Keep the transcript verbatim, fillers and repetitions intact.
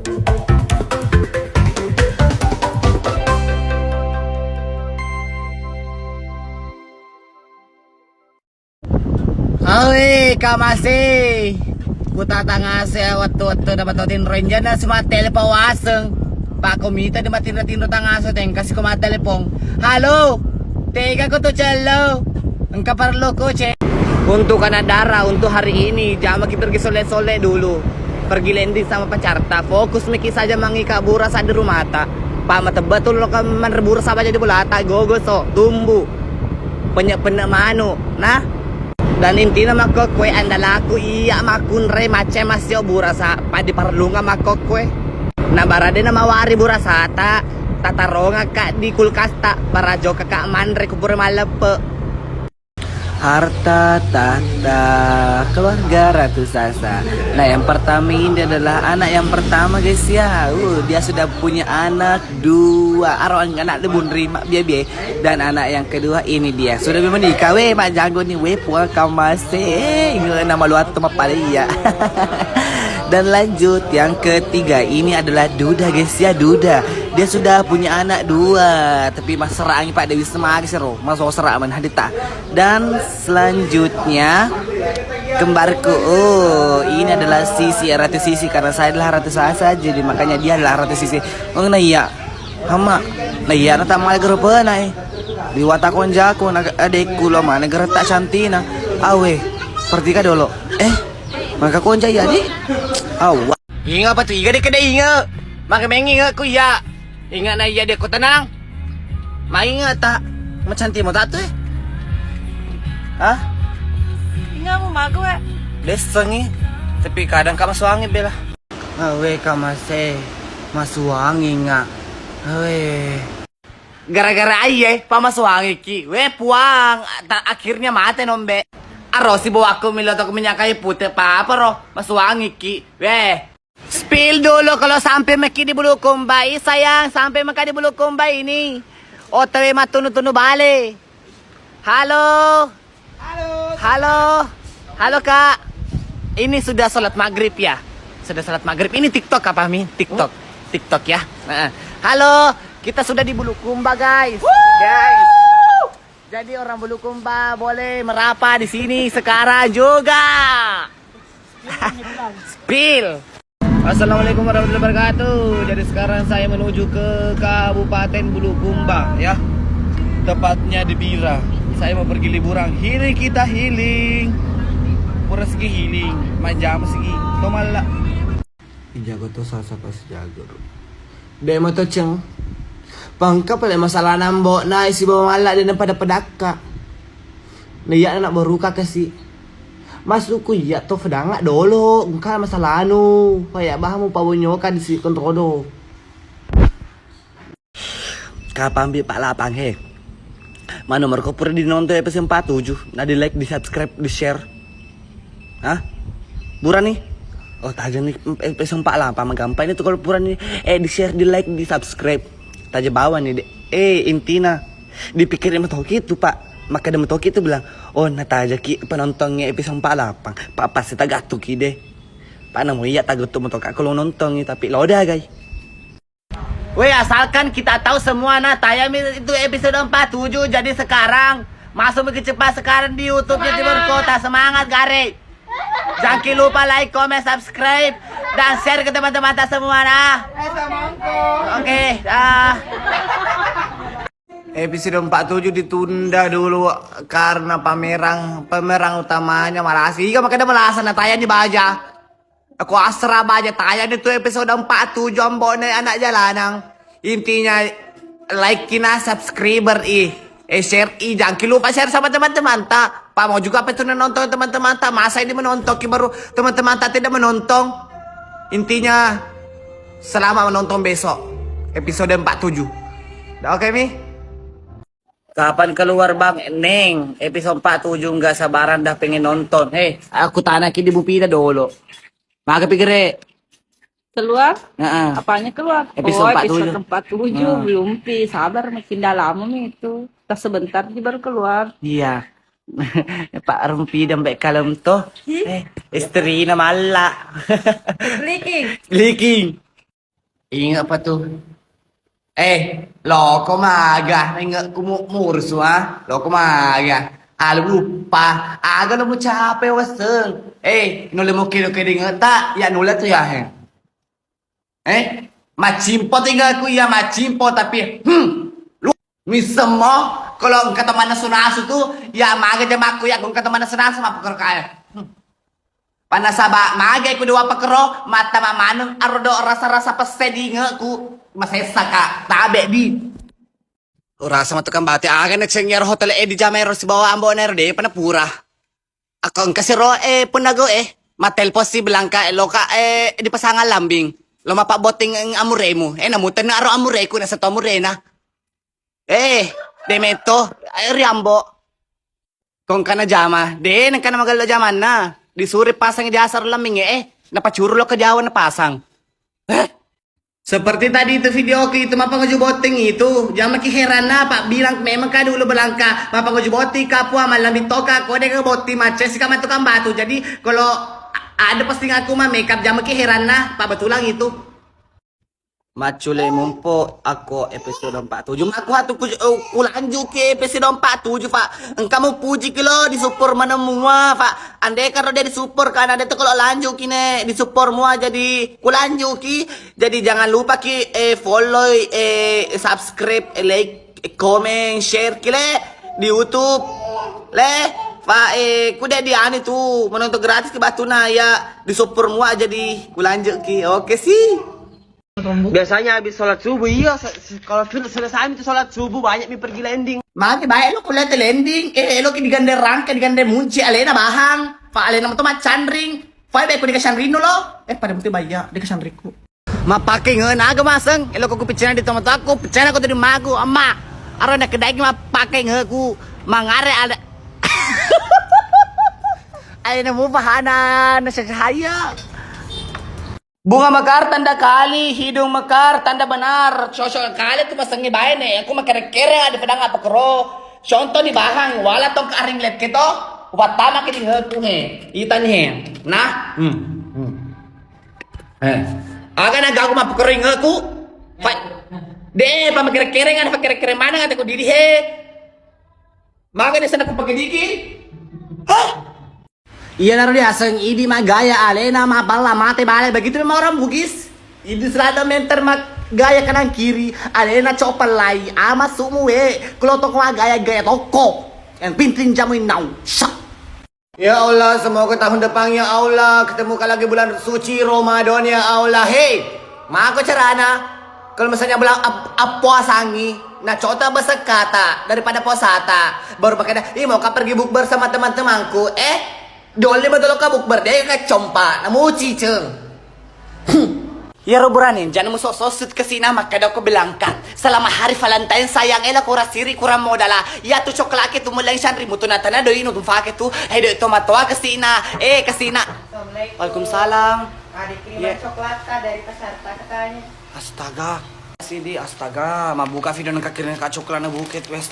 Awe, kamase. Ku tatangase wettu-wettu na mato tinro injana sima telepon waseng. Pak komita de matinro-tinro tangase tengkasi ko matelepon. Halo, tega ko to cello? Engka parlo ko ce. Untuk anak dara, untuk hari ini, jama kita pergi sole-sole dulu. Pergi landing sama pacarta. Fokus miki saja mangi kabura sa di rumahta. Pak matebba tu lo kan manre bura sa baja di bolata. Gogo so, tumbu. Penne-penne manu. Nah, dan intina makkokkoe andalaku iya makkunrai macca massio burasa, padiparellunga makkokkoe. Na barade na mawari burasata, tatarongakka di kulkasta, barajokakka manre kupure malleppe. Harta tahta keluarga Ratu Sasa. Nah, yang pertama ini adalah anak yang pertama, guys, ya. Uh, dia sudah punya anak dua. Aro anak lebih nerima biaya-biaya. Dan anak yang kedua ini dia sudah menikah. Weh, Mak Jago nih, weh, puang kamase. Eh, nama luar tuh mapale iya. Dan lanjut, yang ketiga ini adalah Duda, guys, ya, Duda. Dia sudah punya anak dua, tapi maserak angin Pak Dewi Semagi sero, masuk serak mana hadita. Dan selanjutnya kembarku. Oh, ini adalah Sisi, ya, Ratu Sisi, karena saya adalah Ratu Sasa, jadi makanya dia adalah Ratu Sisi. Oh, nah iya. Hama, na iyana ta male gere pena e. Liwata konjaku na adekku lo mane gere ta cantina. Awe, pertika dolo. Eh, maka konja iya di? Awa. Inga apa tu iga de keda inga. Maka mengi inga ku iya. Inga na iya de ko tenang. Ma inga ta macanti mo tatu e. Hah? Inga mu mago e. Desengi. Tapi kadang kama suangi bela. Awe kamase, masuangi nga. Awe. Gara-gara aiye, pamasuangiki. We puang, ta-, akhirnya mate nombe. Arosi bawa aku milo toko minyak kayu putih apa apa roh, masuangiki. We. Spill dulu kalau sampai meki di Bulukumba. Ih, sayang, sampai meka di Bulukumba ini. O T W matunu-tunu bale. Halo. Halo. Halo. Halo, Kak. Ini sudah sholat maghrib ya? Sudah sholat maghrib. Ini TikTok apa, Mi? TikTok. TikTok ya. Nah, halo, kita sudah di Bulukumba, guys. Guys. Jadi orang Bulukumba boleh merapa di sini sekarang juga. Spill. Assalamualaikum warahmatullahi wabarakatuh. Jadi sekarang saya menuju ke Kabupaten Bulukumba ya. Tepatnya di Bira. Saya mau pergi liburan. Healing kita healing. Pura segi healing. Majam segi. Tomalla. Ijago to sasa pas jago. De mo to ceng. Pangka pale masalah nambo na isi bawa malla de pada pedakka. Na iya na boruka kasi. Masukku iya to fedanga dolo, engka masalahnu. Paya bahamu pabonyoka di si kontrodo. Kapang bi Pak Lapang he. Manu merko pura di nonton episode empat tujuh, na di like, di subscribe, di share. Hah? Burani? Oh, taja ni episode empat lapang magampang itu kalau pura ni, eh, di share, di like, di subscribe. Taja bawang ni de. Eh, intina dipikir matoki itu, Pak. Maka de matoki itu bilang, "Oh, natajaki penontonnya episode empat lapang." Pak, pasti tagattuki de. Pak, namu iya tagattu matoka kalau nontongi, tapi loda gai. Weh, asalkan kita tahu semua, nah, tayang itu episode empat tujuh, jadi sekarang masuk ke cepat sekarang di YouTube-nya Timur Kota. Semangat, gare. Jangan lupa like, comment, subscribe, dan share ke teman-teman tak semua, nah. Oke, dah. Episode empat tujuh ditunda dulu karena pamerang, pemeran utamanya malasi. Iya, makanya malasa na tayang di baja. Aku asra baja tayang itu episode empat tujuh ambone anak jalanan. Intinya like kina subscriber ih. Eh, share ih, jangan lupa share sama teman-teman tak. Pak mau juga apa itu nonton teman-teman tak. Masa ini menonton ki baru teman-teman tak tidak menonton. Intinya selamat menonton besok episode empat tujuh. Dah oke mi? Kapan keluar Bang Neng? Episode empat tujuh nggak sabaran dah pengen nonton. Hei, aku tanya ki di Bupida dulu. Maga pikir e. Keluar? Heeh. Apanya keluar? Episode Oh, empat tujuh. Episode empat tujuh. Heeh. Belum pi, sabar makin dalam itu. Tas sebentar ji baru keluar. Iya. Pak Rumpi dan Mbak Kalem tuh. Ih. Eh, istrina malla. Leaking. Leaking. Ingat apa tuh? Eh, loko maga, ingat ku mu-, mursu, ah. Loko maga. Alu lupa. Aga lo mucape waseng. Eh, nulle mo kedo-kedo ingat tak? Ya nulle tuh ya, he. Eh, macimpo tinggal ku ya macimpo tapi, hmm, lu misemmo kalau engka teman nasu-nasu tuh, ya maga jamakku ya engka teman nasu-nasu apa karo kae. Hmm. Panasaba magai ku dua pakero, mattama maneng arodo rasa-rasa pesse dingeku, masessa ka, tabe di. Urasa matu kambati, aga na ceng ero hotel e di jama ero sibawa ambo na ero de pana pura. Ako engka siro e punago e, matelpon si belangka e loka e di pasangan lambing. Lo mapabotting amuremu, e namutenna aro amureku na seto amurena. Eh, demetto, ayo riambo. Kongkana jama, de nengkana magello jamanna. Disuri pasang di asar lemminge, eh, napacuru lo ke Jawa napasang. Eh, seperti tadi itu video ke itu, mapa ngoju botting itu, jama ki heranna, Pak bilang memang ka dulu belangka, mapa ngoju botting ka pua malam bitoka, kode ke botting macet si kama tukang batu. Jadi kalau a-, ada posting aku mah makeup, jama ki heranna, Pak betulang itu. Maccule mumpo akko episode empat tujuh. Makku hatu ku, eh, kulanjuki episode empat tujuh, Pak. Engka mupuji ki lo, disupport maneng mua, Pak. Andai karo de disupport kan, ada tu kalau lanjuki ne, disupport mua, jadi kulanjuki. Jadi jangan lupa ki, eh, follow, eh, subscribe, eh, like, eh, comment, share ki le di YouTube. Le, Pak, eh, ku de di anu tu, menonton gratis ki batuna, ya, disupport mua, jadi kulanjuki. Oke sih. Biasanya habis sholat subuh, iya, se-, se-, kalau sudah selesai itu sholat subuh, banyak mi pergi landing. Magi baik lo kuliah te landing, eh, lo ki digandeng rangka, digandeng munci, alena bahang, fa alena metu maccanring, fa baik ku dikasang rino lo, eh, pada mutu bayya, dikasang riku. Mappake nge naga maseng, elo ko ku piccana di tomatoakku, piccana ko tadi magu, amma. Aro na kedai mapake nge ku mangare ada. Alena mu bahana na cahaya. Bunga mekar tanda kali, hidung mekar tanda benar. Cocok kali tu masengnge baine. Aku makere-kere ada pedang apa kero. Contoh di bahang, wala tong karing lep keto. Watama ke di ngeku he. Itani he. Nah, hmm. Hmm. Eh. Aga na gagu mapekero ngeku. Pa-, de, pa makere-kere ada pakere-kere mana ngata ku diri he. Maga de sana ku pake diki. Hah? Iyanaro diaseng idi maggaya alena maballa mate bale, begitu memang orang Bugis. Idi selada menter maggaya kanan kiri, alena copellai, ama sumu we, kulo toko maggaya gaya toko. Yang pinting jamu inau. Syak. Ya Allah, semoga tahun depan ya Allah ketemu ka lagi bulan suci Ramadan ya Allah. Hei, mako carana. Kalau misalnya bulan ap-, ap-, puasangi, nah cota besekata daripada puasata. Baru pakai dah, ih mau ka pergi bukber sama teman-temanku. Eh, Dolle madolo kabuk berdeka compa namuciceng. Iyaro burane jana musossut kesina makkeda ko belangka. Selama hari Valentine sayang ela kurang siri kurang modala. Iya tu coklat ke tu mulai sanri mutu natana doi nu tumfake tu. Eh doi tomatoa kesina. Eh kesina. Assalamualaikum. Waalaikumsalam. Ada kiriman coklat dari Pasarta katanya. Astaga. Sidi astaga, mabuka video nengka kirim ka coklat na bukit wes.